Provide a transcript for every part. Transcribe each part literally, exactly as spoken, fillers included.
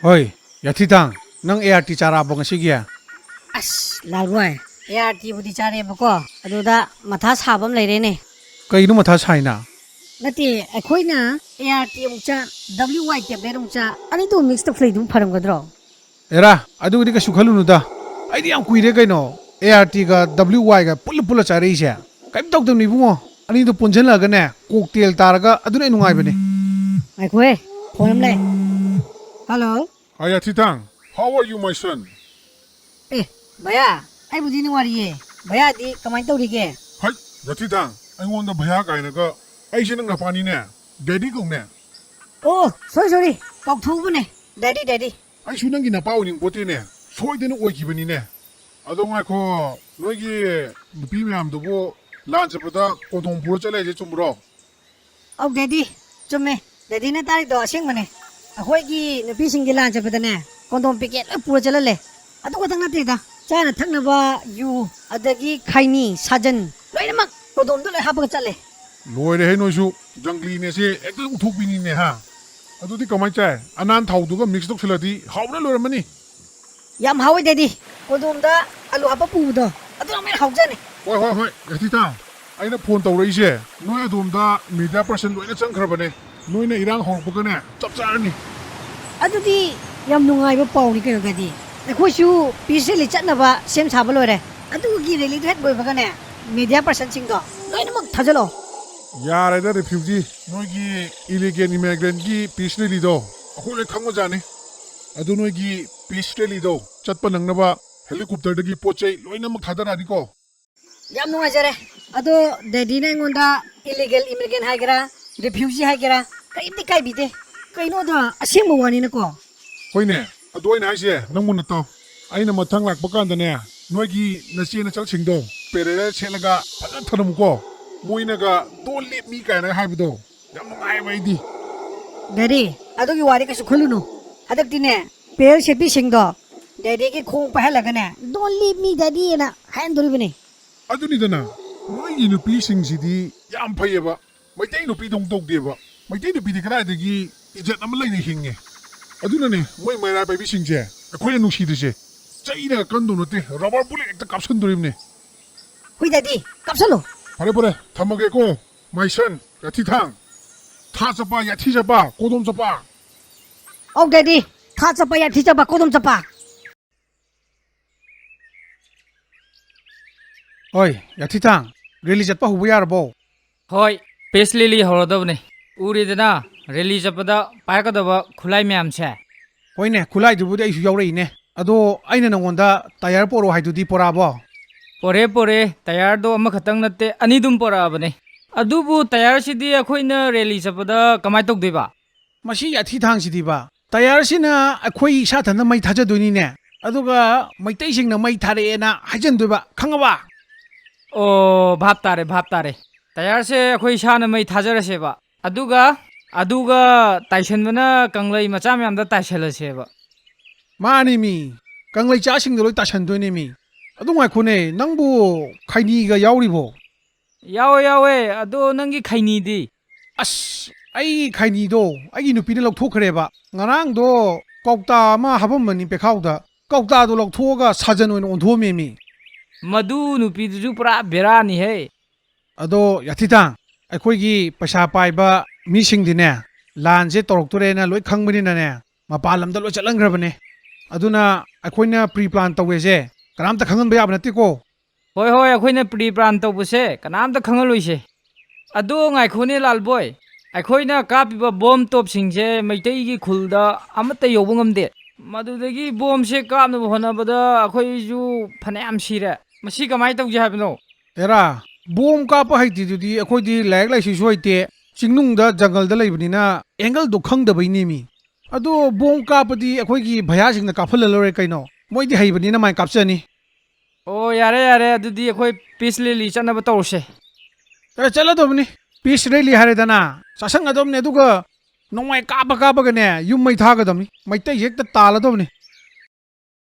ꯍꯣꯏ, ꯌꯥꯊꯤꯊꯥꯡ, ꯅꯪ A R T ꯆꯥꯔꯛꯑꯕꯣ ꯉꯁꯤꯒꯤ? ꯑꯁ, ꯂꯥꯜꯕꯣꯏ, ꯑꯦ ꯑꯥꯔ ꯇꯤꯕꯨꯗꯤ ꯆꯥꯔꯦꯕꯀꯣ, ꯑꯗꯨꯗ ꯃꯊꯥ ꯁꯥꯕ ꯑꯃ ꯂꯩꯔꯦꯅꯦ꯫ ꯀꯩꯅꯣ ꯃꯊꯥ ꯁꯥꯏꯅ? ꯅꯠꯇꯦ, ꯑꯩꯈꯣꯏꯅ ꯑꯦ ꯑꯥꯔ ꯇꯤ ꯑꯃꯨꯛ ꯆꯥ, ꯗꯕ꯭ꯂꯤꯎ ꯋꯥꯏ ꯇꯦꯕ꯭ꯂꯦꯠ ꯑꯃꯨꯛ ꯆꯥ, ꯑꯅꯤꯗꯨ ꯃꯤꯛꯁ ꯇꯧꯁꯜꯂꯛꯏꯗꯨ ꯐꯔꯝꯒꯗ꯭ꯔꯣ? ꯑꯦꯔꯥ, ꯑꯗꯨꯒꯤꯗꯤ ꯀꯩꯁꯨ ꯈꯜꯂꯨꯅꯨꯗ꯫ ꯑꯩꯗꯤ ꯌꯥꯝ ꯀꯨꯏꯔꯦ ꯀꯩꯅꯣ ꯑꯦ ꯑꯥꯔ ꯇꯤꯒ ꯗꯕ꯭ꯂꯤꯎ ꯋꯥꯏꯒ ꯄꯨꯜꯂ ꯄꯨꯜꯂ ꯆꯥꯔꯛꯏꯁꯦ꯫ ꯀꯩꯝ ꯇꯧꯗꯕꯅꯤ ꯏꯕꯨꯡꯉꯣ꯫ ꯑꯅꯤꯗꯨ ꯄꯨꯟꯁꯤꯜꯂꯛꯑꯒꯅꯦ, ꯀꯣꯛꯇꯦꯜ ꯇꯥꯔꯒ ꯑꯗꯨꯅ ꯍꯦꯟꯅ ꯅꯨꯡꯉꯥꯏꯕꯅꯦ꯫ ꯉꯥꯏꯈꯣꯍꯦ, ꯐꯣꯟ ꯑꯃ ꯂꯥꯛꯑꯦ꯫ Hello. Hi, Yathithang. How are you, my son? ꯑꯦ, ꯚꯌꯥ, ꯑꯩꯕꯨꯗꯤ ꯅꯨꯡꯉꯥꯏꯔꯤꯌꯦ꯫ ꯚꯌꯥꯗꯤ ꯀꯃꯥꯏꯅ ꯇꯧꯔꯤꯒꯦ? ꯍꯩ, ꯌꯥꯊꯤꯊꯥꯡ, ꯑꯩꯉꯣꯟꯗ ꯚꯌꯥ ꯀꯥꯏꯅꯒ, ꯑꯩꯁꯦ ꯅꯪ ꯅꯄꯥꯅꯤꯅꯦ, ꯗꯦꯗꯤ ꯀꯧꯅꯦ꯫ ꯑꯣ, ꯁꯣꯔꯤ, ꯁꯣꯔꯤ, ꯀꯥꯎꯊꯣꯛꯎꯕꯅꯦ, ꯗꯦꯗꯤ, ꯗꯦꯗꯤ꯫ ꯑꯩꯁꯨ ꯅꯪꯒꯤ ꯅꯄꯥ ꯑꯣꯏꯅꯤꯡꯄꯣꯠꯇꯦꯅꯦ, ꯁꯣꯏꯗꯅ ꯑꯣꯏꯈꯤꯕꯅꯤꯅꯦ꯫ ꯑꯗꯣ ꯉꯥꯏꯈꯣ, ꯅꯣꯏꯒꯤ ꯅꯨꯄꯤ ꯃꯌꯥꯝꯗꯨꯕꯨ ꯂꯥꯟ ꯆꯠꯄꯗ ꯀꯣꯟꯗꯣꯝ ꯄꯨꯔ ꯆꯠꯂꯦ ꯍꯥꯏꯁꯦ ꯆꯨꯝꯕ꯭ꯔꯣ? ꯑꯧ, ꯗꯦꯗꯤ, ꯆꯨꯝꯃꯦ꯫ ꯗꯦꯗꯤꯅ ꯇꯥꯔꯤꯗꯣ ꯑꯁꯦꯡꯕꯅꯦ꯫ ꯑꯩꯈꯣꯏꯒꯤ ꯅꯨꯄꯤꯁꯤꯡꯒꯤ ꯂꯥꯟ ꯆꯠꯄꯗꯅꯦ, ꯀꯣꯟꯗꯣꯝ ꯄꯦꯀꯦꯠ ꯂꯣꯏ ꯄꯨꯔ ꯆꯠꯍꯜꯂꯦ꯫ ꯑꯗꯨ ꯈꯛꯇꯪ ꯅꯠꯇꯦꯗ, ꯆꯥꯅ ꯊꯛꯅꯕ ꯌꯨ, ꯑꯗꯒꯤ ꯈꯩꯅꯤ, ꯁꯥꯖꯟ, ꯂꯣꯏꯅꯃꯛ ꯀꯣꯟꯗꯣꯝꯗ ꯂꯣꯏ ꯍꯥꯞꯄꯒ ꯆꯠꯂꯦ꯫ ꯂꯣꯏꯔꯦꯍꯦ ꯅꯣꯏꯁꯨ, ꯖꯪꯒ꯭ꯂꯤꯅꯦꯁꯦ ꯍꯦꯛꯇ ꯎꯊꯣꯛꯄꯤꯅꯤꯅꯦ ꯍꯥ꯫ ꯑꯗꯨꯗꯤ ꯀꯃꯥꯏ ꯆꯥꯏ? ꯑꯅꯥꯟ ꯊꯥꯎꯗꯨꯒ ꯃꯤꯛꯁ ꯇꯧꯁꯤꯜꯂꯗꯤ ꯍꯥꯎꯅ ꯂꯣꯏꯔꯝꯃꯅꯤ꯫ ꯌꯥꯝ ꯍꯥꯎꯋꯦ ꯗꯦꯗꯤ, ꯀꯣꯟꯗꯣꯝꯗ ꯑꯂꯨ ꯍꯥꯞꯄ ꯄꯨꯕꯗꯣ, ꯑꯗꯨꯅ ꯑꯃꯨꯛ ꯍꯦꯟꯅ ꯍꯥꯎꯖꯥꯠꯅꯤ꯫ ꯍꯣꯏ, ꯍꯣꯏ, ꯍꯣꯏ, ꯌꯥꯊꯤꯊꯥꯡ, ꯑꯩꯅ ꯐꯣꯟ ꯇꯧꯔꯛꯏꯁꯦ ꯅꯣꯏ ꯑꯗꯣꯝꯗ ꯃꯦꯗꯤꯌꯥ ꯄꯔꯁꯟ ꯂꯣꯏꯅ ꯆꯪꯈ꯭ꯔꯕꯅꯦ꯫ ꯅꯣꯏꯅ ꯏꯔꯥꯡ ꯍꯧꯔꯛꯄꯒꯅꯦ ꯆꯞ ꯆꯥꯔꯅꯤ꯫ ꯑꯗꯨꯗꯤ ꯌꯥꯝ ꯅꯨꯡꯉꯥꯏꯕ ꯄꯥꯎꯅꯤ ꯀꯩꯅꯣ ꯗꯦꯗꯤ꯫ ꯑꯩꯈꯣꯏꯁꯨ ꯄꯤꯁ ꯔꯦꯂꯤ ꯆꯠꯅꯕ ꯁꯦꯝ ꯁꯥꯕ ꯂꯣꯏꯔꯦ꯫ ꯑꯗꯨꯒꯤ ꯔꯦꯂꯤꯗꯨ ꯍꯦꯛ ꯂꯣꯏꯕꯒꯅꯦ, ꯃꯦꯗꯤꯌꯥ ꯄꯔꯁꯟꯁꯤꯡꯗꯣ ꯂꯣꯏꯅꯃꯛ ꯊꯥꯖꯤꯜꯂꯛꯑꯣ꯫ ꯌꯥꯔꯦꯗ ꯔꯤꯐ꯭ꯌꯨꯖꯤ, ꯅꯣꯏꯒꯤ ꯏꯂꯤꯒꯦꯜ ꯏꯃꯥꯏꯒ꯭ꯔꯦꯟꯒꯤ ꯄꯤꯁ ꯔꯦꯂꯤꯗꯣ ꯑꯩꯈꯣꯏ ꯂꯣꯏ ꯈꯪꯕꯖꯥꯠꯅꯤ꯫ ꯑꯗꯨ ꯅꯣꯏꯒꯤ ꯄꯤꯁ ꯔꯦꯂꯤꯗꯣ ꯆꯠꯄ ꯅꯪꯅꯕ ꯍꯦꯂꯤꯀꯣꯞꯇꯔꯗꯒꯤ ꯄꯣꯠ ꯆꯩ ꯂꯣꯏꯅꯃꯛ ꯊꯥꯗꯔꯛꯑꯅꯤꯀꯣ꯫ ꯌꯥꯝ ꯅꯨꯡꯉꯥꯏꯖꯔꯦ꯫ ꯑꯗꯣ ꯗꯦꯗꯤꯅ ꯑꯩꯉꯣꯟꯗ ꯏꯂꯤꯒꯦꯜ ꯏꯃꯤꯒ꯭ꯔꯦꯟ ꯍꯥꯏꯒꯦꯔꯥ, ꯔꯤꯐ꯭ꯌꯨꯖꯤ ꯍꯥꯏꯒꯦꯔꯥ, ꯀꯔꯤꯝꯇ ꯏꯀꯥꯏꯕꯤꯗꯦ꯫ ꯀꯩꯅꯣꯗ ꯑꯁꯦꯡꯕ ꯋꯥꯅꯤꯅꯀꯣ꯫ ꯍꯣꯏꯅꯦ, ꯑꯗꯣ ꯑꯩꯅ ꯍꯥꯏꯁꯦ ꯅꯪ ꯃꯨꯟꯅ ꯇꯥꯎ꯫ ꯑꯩꯅ ꯃꯊꯪ ꯂꯥꯛꯄ ꯀꯥꯟꯗꯅꯦ, ꯅꯣꯏꯒꯤ ꯅꯆꯦ ꯅꯆꯜꯁꯤꯡꯗꯣ ꯄꯦꯔꯦꯂꯦꯜ ꯁꯦꯠꯂꯒ ꯐꯖꯅ ꯊꯅꯝꯃꯨꯀꯣ꯫ ꯃꯣꯏꯅꯒ "Don't leave me" ꯀꯥꯏꯅꯒ ꯍꯥꯏꯕꯗꯣ ꯌꯥꯝ ꯅꯨꯡꯉꯥꯏꯌꯦꯕ ꯑꯩꯗꯤ꯫ ꯗꯦꯗꯤ, ꯑꯗꯨꯒꯤ ꯋꯥꯗꯤ ꯀꯩꯁꯨ ꯈꯜꯂꯨꯅꯨ꯫ ꯍꯟꯗꯛꯇꯤꯅꯦ, ꯄꯦꯔꯦꯂꯦꯜ ꯁꯦꯠꯄꯤꯁꯤꯡꯗꯣ ꯗꯦꯗꯤꯒꯤ ꯈꯣꯡ ꯄꯥꯏꯍꯜꯂꯒꯅꯦ, "Don't leave me, Daddy" ꯑꯅ ꯍꯥꯏꯍꯟꯗꯣꯔꯤꯕꯅꯤ꯫ ꯑꯗꯨꯅꯤꯗꯅ, ꯅꯣꯏꯒꯤ ꯅꯨꯄꯤꯁꯤꯡꯁꯤꯗꯤ ꯌꯥꯝ ꯐꯩꯌꯦꯕ꯫ ꯃꯩꯇꯩ ꯅꯨꯄꯤꯗꯧ ꯇꯧꯗꯦꯕ꯫ ꯃꯩꯇꯩ ꯅꯨꯄꯤꯗꯤ ꯀꯗꯥꯏꯗꯒꯤ ꯏꯖꯠ ꯑꯃ ꯂꯩꯅ ꯍꯤꯡꯉꯦ꯫ ꯑꯗꯨꯅꯅꯦ ꯃꯣꯏ ꯃꯩꯔꯥ ꯄꯥꯏꯕꯤꯁꯤꯡꯁꯦ ꯑꯩꯈꯣꯏꯅ ꯅꯨꯡꯁꯤꯗ꯭ꯔꯤꯁꯦ꯫ ꯆꯩꯅꯒ ꯀꯟꯗꯧ ꯅꯠꯇꯦ, ꯔꯕꯔ ꯕꯨꯂꯦꯠ ꯍꯦꯛꯇ ꯀꯥꯞꯁꯟꯗꯣꯔꯤꯕꯅꯦ꯫ ꯍꯨꯏꯗꯗꯤ ꯀꯥꯞꯁꯜꯂꯨ꯫ ꯐꯔꯦ ꯐꯔꯦ, ꯊꯝꯃꯒꯦꯀꯣ꯫ ꯃꯥꯏꯁꯟ, ꯌꯥꯊꯤꯊꯥꯡ, ꯊꯥ ꯆꯠꯄ, ꯌꯥꯊꯤ ꯆꯠꯄ, ꯀꯣꯗꯣꯝ ꯆꯠꯄ꯫ ꯑꯧ ꯗꯦꯗꯤ, ꯊꯥ ꯆꯠꯄ, ꯌꯥꯊꯤ ꯆꯠꯄ, ꯀꯣꯗꯣꯝ ꯆꯠꯄ꯫ ꯍꯣꯏ, ꯌꯥꯊꯤꯊꯥꯡ, ꯔꯦꯂꯤ ꯆꯠꯄ ꯍꯧꯕ ꯌꯥꯔꯕꯣ? ꯍꯣꯏ, ꯄꯤꯁ ꯂꯤꯂꯤ ꯍꯧꯔꯗꯕꯅꯤ꯫ ꯎꯔꯦꯗꯅ, ꯔꯦꯂꯤ ꯆꯠꯄꯗ ꯄꯥꯏꯔꯛꯀꯗꯕ ꯈꯨꯠꯂꯥꯏ ꯃꯌꯥꯝꯁꯦ꯫ ꯍꯣꯏꯅꯦ, ꯈꯨꯠꯂꯥꯏꯗꯨꯕꯨꯗꯤ ꯑꯩꯁꯨ ꯌꯥꯎꯔꯛꯏꯅꯦ꯫ ꯑꯗꯣ ꯑꯩꯅ ꯅꯉꯣꯟꯗ ꯇꯥꯌꯔ ꯄꯣꯔꯛꯑꯣ ꯍꯥꯏꯗꯨꯗꯤ ꯄꯣꯔꯛꯑꯕꯣ? ꯄꯣꯔꯦ ꯄꯣꯔꯦ, ꯇꯥꯌꯔꯗꯣ ꯑꯃꯈꯛꯇꯪ ꯅꯠꯇꯦ, ꯑꯅꯤ ꯑꯗꯨꯝ ꯄꯣꯔꯛꯑꯕꯅꯤ꯫ ꯑꯗꯨꯕꯨ ꯇꯥꯌꯔꯁꯤꯗꯤ ꯑꯩꯈꯣꯏꯅ ꯔꯦꯂꯤ ꯆꯠꯄꯗ ꯀꯃꯥꯏꯅ ꯇꯧꯗꯣꯏꯕ? ꯃꯁꯤ ꯌꯥꯊꯤꯊꯥꯡꯁꯤꯗꯤꯕ, ꯇꯥꯌꯔꯁꯤꯅ ꯑꯩꯈꯣꯏ ꯏꯁꯥ ꯊꯟꯅ ꯃꯩ ꯊꯥꯖꯗꯣꯏꯅꯤꯅꯦ, ꯑꯗꯨꯒ ꯃꯩꯇꯩꯁꯤꯡꯅ ꯃꯩ ꯊꯥꯔꯛꯑꯦꯅ ꯍꯥꯏꯖꯟꯗꯣꯏꯕ, ꯈꯪꯉꯕ? ꯑꯣ, ꯚꯥꯞ ꯇꯥꯔꯦ, ꯚꯥꯞ ꯇꯥꯔꯦ꯫ ꯇꯥꯌꯔꯁꯦ ꯑꯩꯈꯣꯏ ꯏꯁꯥꯅ ꯃꯩ ꯊꯥꯖꯔꯁꯦꯕ꯫ ꯑꯗꯨꯒ, ꯑꯗꯨꯒ ꯇꯥꯏꯁꯟꯕꯅ ꯀꯪꯂꯩ ꯃꯆꯥ ꯃꯌꯥꯝꯗ ꯇꯥꯏꯁꯜꯂꯁꯦꯕ꯫ ꯃꯥꯅꯤ ꯃꯤ, ꯀꯪꯂꯩ ꯆꯥꯁꯤꯡꯗ ꯂꯣꯏ ꯇꯥꯁꯟꯗꯣꯏꯅꯦ ꯃꯤ꯫ ꯑꯗꯨ ꯉꯥꯏꯈꯣꯅꯦ, ꯅꯪꯕꯨ ꯈꯩꯅꯤꯒ ꯌꯥꯎꯔꯤꯕꯣ? ꯌꯥꯎꯋꯦ, ꯌꯥꯎꯋꯦ꯫ ꯑꯗꯣ ꯅꯪꯒꯤ ꯈꯩꯅꯤꯗꯤ? ꯑꯁ, ꯑꯩ ꯈꯩꯅꯤꯗꯣ ꯑꯩꯒꯤ ꯅꯨꯄꯤꯅ ꯂꯧꯊꯣꯛꯈ꯭ꯔꯦꯕ꯫ ꯉꯔꯥꯡꯗꯣ ꯀꯧꯇꯥ ꯑꯃ ꯍꯥꯄꯝꯕꯅꯤ ꯄꯦꯈꯥꯎꯗ, ꯀꯧꯇꯥꯗꯣ ꯂꯧꯊꯣꯛꯑꯒ ꯁꯥꯖꯟ ꯑꯣꯏꯅ ꯑꯣꯟꯊꯣꯛꯑꯝꯃꯦꯃꯤ꯫ ꯃꯗꯨ ꯅꯨꯄꯤꯗꯨꯁꯨ ꯄꯨꯔꯥ ꯕꯦꯔꯥꯅꯤꯍꯦ꯫ ꯑꯗꯣ ꯌꯥꯊꯤꯊꯥꯡ, ꯑꯩꯈꯣꯏꯒꯤ ꯄꯩꯁꯥ ꯄꯥꯏꯕ ꯃꯤꯁꯤꯡꯗꯤꯅꯦ, ꯂꯥꯟꯁꯦ ꯇꯧꯔꯛꯇꯣꯔꯦꯅ ꯂꯣꯏ ꯈꯪꯕꯅꯤꯅꯅꯦ, ꯃꯄꯥꯟ ꯂꯝꯗ ꯂꯣꯏ ꯆꯠꯍꯟꯈ꯭ꯔꯕꯅꯦ꯫ ꯑꯗꯨꯅ ꯑꯩꯈꯣꯏꯅ ꯄ꯭ꯔꯤ ꯄ꯭ꯂꯥꯟ ꯇꯧꯋꯦꯁꯦ ꯀꯅꯥꯝꯇ ꯈꯪꯍꯟꯕ ꯌꯥꯕ ꯅꯠꯇꯦꯀꯣ꯫ ꯍꯣꯏ, ꯍꯣꯏ, ꯑꯩꯈꯣꯏꯅ ꯄ꯭ꯔꯤ ꯄ꯭ꯂꯥꯟ ꯇꯧꯕꯁꯦ ꯀꯅꯥꯝꯇ ꯈꯪꯍꯜꯂꯣꯏꯁꯦ꯫ ꯑꯗꯣ ꯉꯥꯏꯈꯣꯅꯦ ꯂꯥꯜꯕꯣꯏ, ꯑꯩꯈꯣꯏꯅ ꯀꯥꯞꯄꯤꯕ ꯕꯣꯝ ꯇꯣꯞꯁꯤꯡꯁꯦ ꯃꯩꯇꯩꯒꯤ ꯈꯨꯜꯗ ꯑꯃꯠꯇ ꯌꯧꯕ ꯉꯝꯗꯦ꯫ ꯃꯗꯨꯗꯒꯤ ꯕꯣꯝꯁꯦ ꯀꯥꯞꯅꯕ ꯍꯣꯠꯅꯕꯗ ꯑꯩꯈꯣꯏꯁꯨ ꯐꯅꯌꯥꯝ ꯁꯤꯔꯦ꯫ ꯃꯁꯤ ꯀꯃꯥꯏꯅ ꯇꯧꯁꯦ ꯍꯥꯏꯕꯅꯣ? ꯑꯦꯔꯥ, ꯕꯣꯝ ꯀꯥꯞꯄ ꯍꯩꯇ꯭ꯔꯤꯗꯨꯗꯤ ꯑꯩꯈꯣꯏꯗꯤ ꯂꯥꯏꯔꯤꯛ ꯂꯥꯏꯁꯨꯁꯨ ꯍꯩꯇꯦ, ꯆꯤꯡꯅꯨꯡꯗ ꯖꯪꯒꯜꯗ ꯂꯩꯕꯅꯤꯅ ꯑꯦꯡꯒꯜꯗꯣ ꯈꯪꯗꯕꯩꯅꯦꯃꯤ꯫ ꯑꯗꯣ ꯕꯣꯝ ꯀꯥꯞꯄꯗꯤ ꯑꯩꯈꯣꯏꯒꯤ ꯚꯌꯥꯁꯤꯡꯅ ꯀꯥꯞꯍꯜꯂ ꯂꯣꯏꯔꯦ ꯀꯩꯅꯣ, ꯃꯣꯏꯗꯤ ꯍꯩꯕꯅꯤꯅ ꯃꯥꯏ ꯀꯥꯞꯆꯅꯤ꯫ ꯑꯣ, ꯌꯥꯔꯦ, ꯌꯥꯔꯦ, ꯑꯗꯨꯗꯤ ꯑꯩꯈꯣꯏ ꯄꯤꯁ ꯔꯦꯂꯤ ꯆꯠꯅꯕ ꯇꯧꯔꯁꯦ꯫ ꯑꯦ, ꯆꯠꯂꯗꯕꯅꯤ꯫ ꯄꯤꯁ ꯔꯦꯂꯤ ꯍꯥꯏꯔꯦꯗꯅ, ꯆꯥꯁꯟꯒꯗꯕꯅꯤ, ꯑꯗꯨꯒ ꯅꯣꯡꯃꯩ ꯀꯥꯞꯄ ꯀꯥꯞꯄꯒꯅꯦ ꯌꯨꯝ ꯃꯩ ꯊꯥꯒꯗꯕꯅꯤ, ꯃꯩꯇꯩꯁꯦ ꯍꯦꯛꯇ ꯇꯥꯜꯂꯗꯕꯅꯤ꯫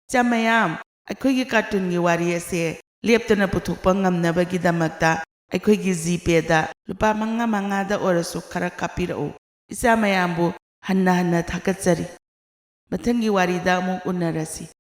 ꯏꯆꯥ ꯃꯌꯥꯝ, ꯑꯩꯈꯣꯏꯒꯤ ꯀꯥꯔꯇꯨꯟꯒꯤ ꯋꯥꯔꯤ ꯑꯁꯦ ꯂꯦꯞꯇꯅ ꯄꯨꯊꯣꯛꯄ ꯉꯝꯅꯕꯒꯤꯗꯃꯛꯇ ꯑꯩꯈꯣꯏꯒꯤ ꯖꯤꯄꯦꯗ ꯂꯨꯄꯥ ꯃꯉꯥ ꯃꯉꯥꯗ ꯑꯣꯏꯔꯁꯨ ꯈꯔ ꯀꯥꯞꯄꯤꯔꯛꯎ꯫ ꯏꯆꯥ ꯃꯌꯥꯝꯕꯨ ꯍꯟꯅ ꯍꯟꯅ ꯊꯥꯒꯠꯆꯔꯤ꯫ ꯃꯊꯪꯒꯤ ꯋꯥꯔꯤꯗ ꯑꯃꯨꯛ ꯎꯅꯔꯁꯤ꯫